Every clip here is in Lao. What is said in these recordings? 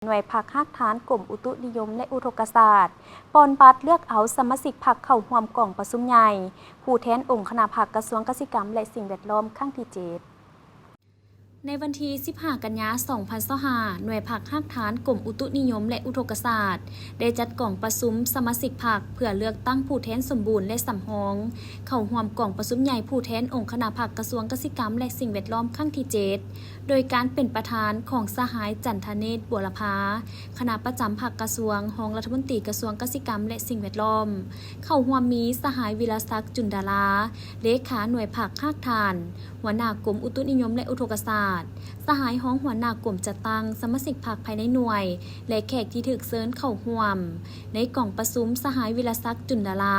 ໜ່ວຍພັກຮາກຖານກົມອຸຕຸນິຍົມ ແລະ ອຸທົກກະສາດ ປ່ອນບັດເລືອກເອົາສະມາຊິກພັກເຂົ້າຮ່ວມກອງປະຊຸມໃຫຍ່ ຜູ້ແທນອົງຄະນະພັກກະຊວງກະສິກຳ ແລະ ສິ່ງແວດລ້ອມ ຄັ້ງທີເຈັດ. ໃນວັນທີສິບຫ້າ ກັນຍາ ສອງພັນຊາວຫ້າ ໜ່ວຍພັກຮາກຖານກົມອຸຕຸນິຍົມ ແລະ ອຸທົກກະສາດ ໄດ້ຈັດກອງປະຊຸມສະມາຊິກພັກ ເພື່ອເລືອກຕັ້ງຜູ້ແທນສົມບູນ ແລະ ສຳຮອງ ເຂົ້າຮ່ວມກອງປະຊຸມໃຫຍ່ຜູ້ແທນອົງຄະນະພັກກະຊວງກະສິກຳ ແລະ ສິ່ງແວດລ້ອມ ຄັ້ງທີເຈັດ ໂດຍການເປັນປະທານຂອງສະຫາຍ ຈັນທະເນດ ບົວລະພາ ຄະນະປະຈຳພັກກະຊວງ, ຮອງລັດຖະມົນຕີກະຊວງກະສິກຳ ແລະ ສິ່ງແວດລ້ອມ. ເຂົ້າຮ່ວມມີສະຫາຍ ວິລະສັກ ຈຸນດາລາ ເລຂາໜ່ວຍພັກຮາກຖານ, ຫົວໜ້າກົມອຸຕຸນິຍົມ ແລະ ອຸທົກກະສາດ, ສະຫາຍຮອງຫົວໜ້າກົມຈັດຕັ້ງ, ສະມາຊິກພັກພາຍໃນໜ່ວຍ ແລະ ແຂກທີ່ຖືກເຊີນເຂົ້າຮ່ວມ. ໃນກອງປະຊຸມ, ສະຫາຍ ວິລະສັກ ຈຸນດາລາ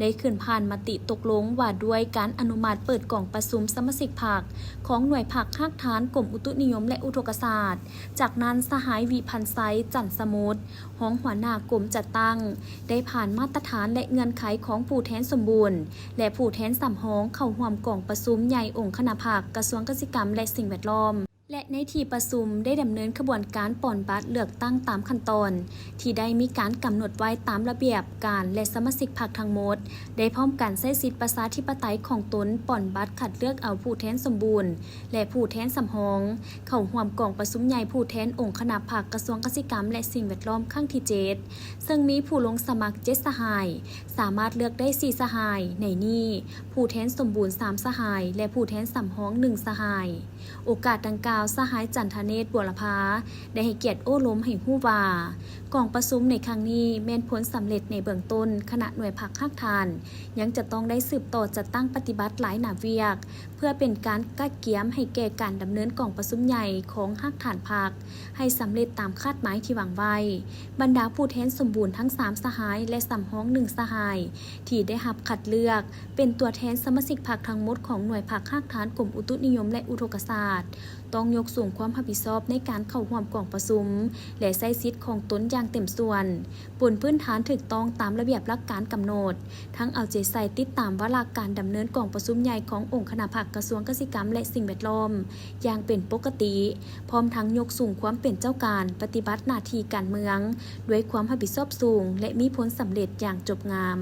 ໄດ້ຂຶ້ນຜ່ານມະຕິຕົກລົງວ່າດ້ວຍການອະນຸມັດເປີດກອງປະຊຸມສະມາຊິກພັກຂອງໜ່ວຍພັກຮາກຖານກົມອຸຕຸນິຍົມ ແລະ ອຸທົກກະສາດ. ຈາກນັ້ນ, ສະຫາຍ ວິພັນໄຊ ຈັນສະໝຸດ ຮອງຫົວໜ້າກົມຈັດຕັ້ງ ໄດ້ຜ່ານມາດຕະຖານ ແລະ ເງື່ອນໄຂຂອງຜູ້ແທນສົມບູນ ແລະ ຜູ້ແທນສຳຮອງເຂົ້າຮ່ວມກອງປະຊຸມໃຫຍ່ອົງຄະນະພັກກະຊວງກະສິກຳ ແລະ ສິ່ງແວດລ້ອມ. ແລະ ໃນທີ່ປະຊຸມໄດ້ດຳເນີນຂະບວນການປ່ອນບັດເລືອກຕັ້ງຕາມຂັ້ນຕອນທີ່ໄດ້ມີການກຳນົດໄວ້ຕາມລະບຽບການ ແລະ ສະມາຊິກພັກທັງໝົດໄດ້ພ້ອມກັນໃຊ້ສິດປະຊາທິປະໄຕຂອງຕົນ ປ່ອນບັດຄັດເລືອກເອົາຜູ້ແທນສົມບູນ ແລະ ຜູ້ແທນສຳຮອງ ເຂົ້າຮ່ວມກອງປະຊຸມໃຫຍ່ຜູ້ແທນອົງຄະນະພັກກະຊວງກະສິກຳ ແລະ ສິ່ງແວດລ້ອມ ຄັ້ງທີເຈັດ ເຊິ່ງມີຜູ້ລົງສະໝັກເຈັດສະຫາຍ, ສາມາດເລືອກໄດ້ສີ່ສະຫາຍ, ໃນນີ້ ຜູ້ແທນສົມບູນສາມສະຫາຍ ແລະ ຜູ້ແທນສຳຮອງໜຶ່ງສະຫາຍ. ໂອກາດດັ່ງກ່າວ, ສະຫາຍ ຈັນທະເນດ ບົວລະພາ ໄດ້ໃຫ້ກຽດໂອ້ລົມໃຫ້ຮູ້ວ່າ ກອງປະຊຸມໃນຄັ້ງນີ້ແມ່ນຜົນສຳເລັດໃນເບື້ອງຕົ້ນ, ຄະນະໜ່ວຍພັກຮາກຖານ ຍັງຈະຕ້ອງໄດ້ສືບຕໍ່ຈັດຕັ້ງປະຕິບັດຫຼາຍໜ້າວຽກ ເພື່ອເປັນການກະກຽມໃຫ້ແກ່ການດຳເນີນກອງປະຊຸມໃຫຍ່ຂອງຮາກຖານພັກ ໃຫ້ສຳເລັດຕາມຄາດໝາຍທີ່ວາງໄວ້. ບັນດາຜູ້ແທນສົມບູນທັງສາມສະຫາຍ ແລະ ສຳຮອງໜຶ່ງສະຫາຍ ທີ່ໄດ້ຮັບຄັດເລືອກເປັນຕົວແທນສະມາຊິກພັກທັງໝົດຂອງໜ່ວຍພັກຮາກຖານກົມອຸຕຸນິຍົມ ແລະ ອຸທົກກະສາດ ຕ້ອງຍົກສູງຄວາມຮັບຜິດຊອບໃນການເຂົ້າຮ່ວມກອງປະຊຸມ ແລະ ໃຊ້ສິດຂອງຕົນຢ່າງເຕັມສ່ວນ ບົນພື້ນຖານຖືກຕ້ອງຕາມລະບຽບຫຼັກການກຳນົດ, ທັງເອົາໃຈໃສ່ຕິດຕາມວາລະການດຳເນີນກອງປະຊຸມໃຫຍ່ຂອງອົງຄະນະພັກກະຊວງກະສິກຳ ແລະ ສິ່ງແວດລ້ອມຢ່າງເປັນປົກກະຕິ, ພ້ອມທັງຍົກສູງຄວາມເປັນເຈົ້າການປະຕິບັດໜ້າທີ່ການເມືອງດ້ວຍຄວາມຮັບຜິດຊອບສູງ ແລະ ມີຜົນສຳເລັດຢ່າງຈົບງາມ.